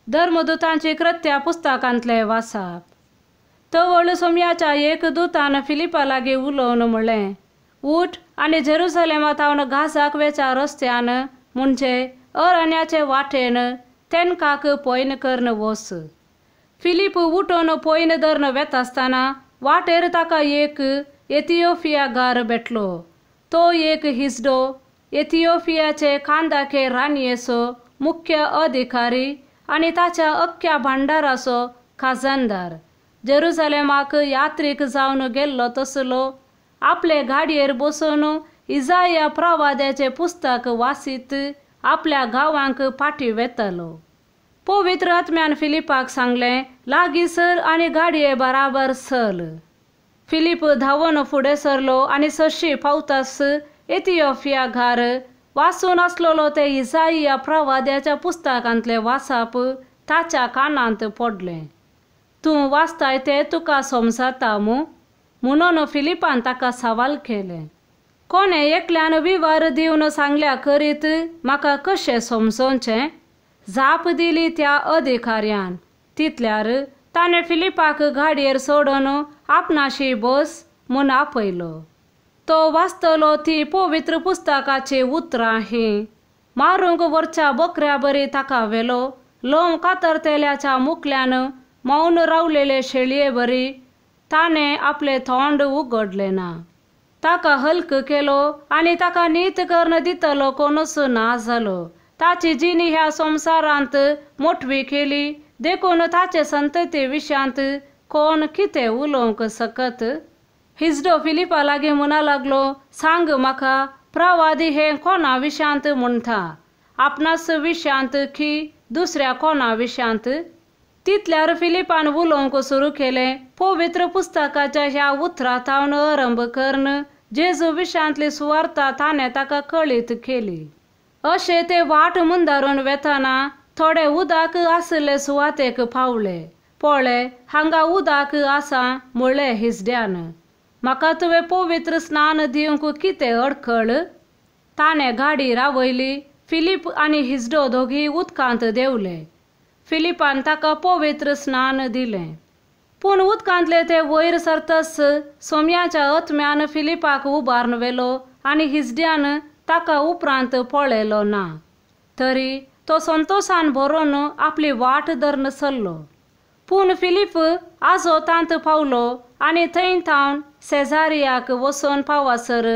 धर्मदूतांची कृत्या पुस्तकांतले वासाप. तवळ सोमयाच्या एक दूतान फिलिपा लागीं उलोवन म्हणलें, उठ आनी जेरुसलेमा थावन गाजाक वेच्या रस्त्यान म्हणजे अरण्याचे वाटेन तेनकाक पयन करन वस. फिलीप उठून पयन धरून वेता आसतना वाटेर ताका एक एथिओपिया गार भेटलो. तो एक हिजडो एथिओपियाचे कांदाके राणयेचो मुख्य अधिकारी आनी ताच्या अख्ख्या भांडाराचो खाजनदार. जेरुसलेमाक यात्रीक जावन गेल्लो तसलो आपले गाडयेर बसून इजाया प्रवाद्याचें पुस्तक वासीत आपल्या गांवांक फाटीं वेतालो. पवित्र आत्म्यान फिलिपाक सांगलें, लागीं सर आनी गाडये बराबर चल. फिलीप धांवन फुडें सरलो आनी सरशी पावतास एथिओपिया घार वाचून आसलेलो ते इजाया प्रवाद्याच्या पुस्तकांतलें वाचप ताच्या कानांत पडलें. तूं वाचताय तें तुका समजता मू? म्हणून फिलिपान ताका सवाल केलें. कोणें एकल्यान विवर दिवन सांगल्या करीत म्हाका कशें समजोवचें? जाप दिली त्या अधिकाऱ्यान. तितल्यार ताणें फिलिपाक गाडयेर सोडून आपणाशी बस म्हूण आपयलो. तो वाचतलो ती पवित्र पुस्तकाची उतरां हीं, मारूंक व्हरच्या बकऱ्या बरी ताका व्हेलो, लोंव कातरतेल्याच्या मुखल्यान मौन रावलेले शेळये बरी ताणें आपलें तोंड उगडलें ना. ताका हल्क केलो आनी ताका नीत करून दितलो कोणूच ना जालो. ताची जिणी ह्या संवसारांत मोटवी केली देखून ताचे संतती विशयांत कोण कितें उलोवंक शकत? हिजडो फिलिपा लागीं म्हणा लागलो, सांग म्हाका, प्रवादी हें कोणा विशयांत म्हणटा, आपणाच विशयांत की दुसऱ्या कोणा विशयांत? तितल्यार फिलिपान उलोवंक सुरू केलें, पवित्र पुस्तकाच्या ह्या उतरां थावन आरंभ करून जेजू विशयांतली सुवार्ता ताणें ताका कळीत केली. अशें ते वाट मुंदारून वेतना थोडे उदक आशिल्ले सुवातेक पावले. पळय, हांगा उदक आसा म्हणलें हिजड्यान, म्हाका तुवें पवित्र स्नान दिवंक कितें अडखळ? ताणें गाडी रावयली. फिलीप आनी हिजडो दोगीय उदकांत देंवले. फिलिपान ताका पवित्र स्नान दिलें. पूण उदकांतले ते वयर सरतच सोमयाच्या आत्म्यान फिलिपाक उबारून व्हेलो आनी हिजड्यान ताका उपरांत पळयलो ना. तरी तो संतोशान भरून आपली वाट धरून चल्लो. पूण फिलीप आजोतांत पावलो आनी थंय थावन सेजारियाक वचून पावासर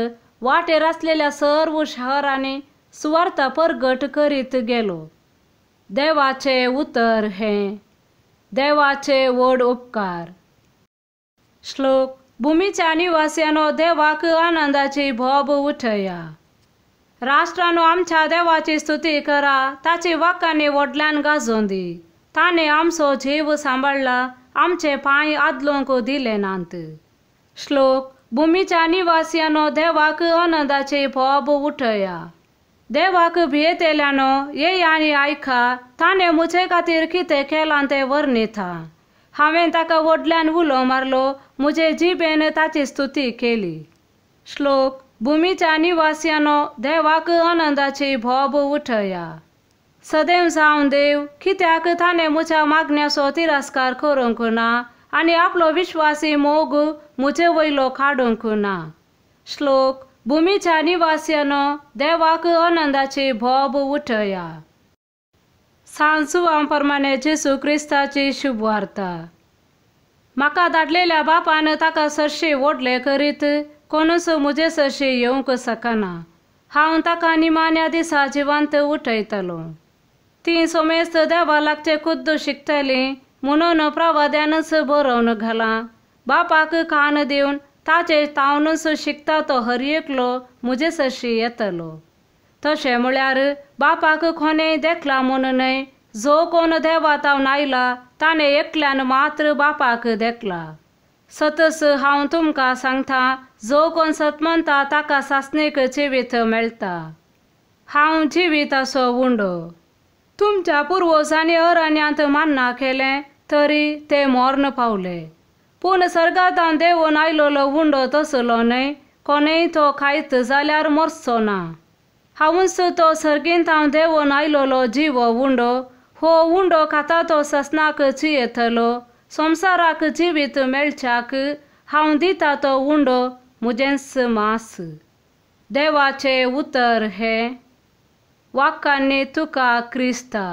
वाटेर आसलेल्या सर्व शहरांनी सुवार्ता परगट करीत गेलो. देवाचें उतर हें. देवाचे व्हड उपकार. श्लोक. भुमीच्या निवासियांनो देवाक आनंदाची भोब उठया. राष्ट्रांनो आमच्या देवाची स्तुती करा, ताची वाकांनी व्हडल्यान गाजोवं दी. ताणें आमचो जीव सांबाळ्ळा, आमचे पांय आदलोंक दिले नात. श्लोक. भुमीच्या निवासियांनो देवाक आनंदाची भोब उठया. देवाक भियेतेल्यानो येया आनी आयका, ताणें म्हजे खातीर कितें केलां तें वर्णिता. हांवें ताका व्हडल्यान उलो मारलो, म्हजे जिबेन ताची स्तुती केली. श्लोक. भुमीच्या निवासियांनो देवाक आनंदाची भोब उठया. सदैव जावन देव, कित्याक ताणें म्हज्या मागण्याचो तिरस्कार करूंक ना आनी आपलो विश्वासी मोग म्हजे वयलो काडूंक ना. श्लोक. भुमीच्या निवासियांनो देवाक आनंदाची भोब उठया. सांजुआ प्रमाणे जेजू क्रिस्ताची शुभवार्ता. म्हाका धाडलेल्या बापान ताका सरशी व्हडले करीत कोणूच म्हजे सरशी येवंक शकना. हांव ताका निमाण्या दिसा जिवंत उठयतलो. ती समेस्त देवा लागचे खुद्द शिकतली म्हणून प्रवाद्यानच बरोवन घालां. बापाक कान दिवन ताचे तावनूच शिकता तो हर एकलो म्हजे सरशी येतलो. तशें म्हळ्यार बापाक कोणेंय देखला म्हूण न्हय, जो कोण देवा तावन आयला ताणें एकल्यान मात्र बापाक देखला. सतस हांव तुमकां सांगता, जो कोण सत म्हणटा ताका सासणीक जिवीत मेळटा. हांव जिविताचो उंडो. तुमच्या पुर्वजांनी अरण्यांत मान्ना केलें तरी ते मर्ण पावले. पूण सर्गांत देंवून आयलोलो उंडो तसलो न्हय, कोणेंय तो खायत जाल्यार मरचो ना. हांवूच तो सर्गींत हांव देंवून आयलोलो जिवो उंडो. हो उंडो खाता तो ससनाक जियेतलो. संवसाराक जिवीत मेळच्याक हांव दिता तो उंडो म्हजेंच मास. देवाचें उतर हें. वाक्कांनी तुका क्रिस्ता.